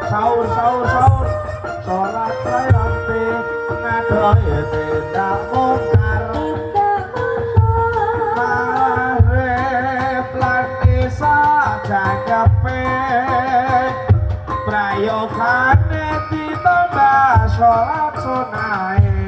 Sahur sahur sahur. Salat sayanti ngadohi tindak mungkar. Tindak mungkar. Maghrib lan Isya jangkepe. Prayogane ditambah salat sunahe.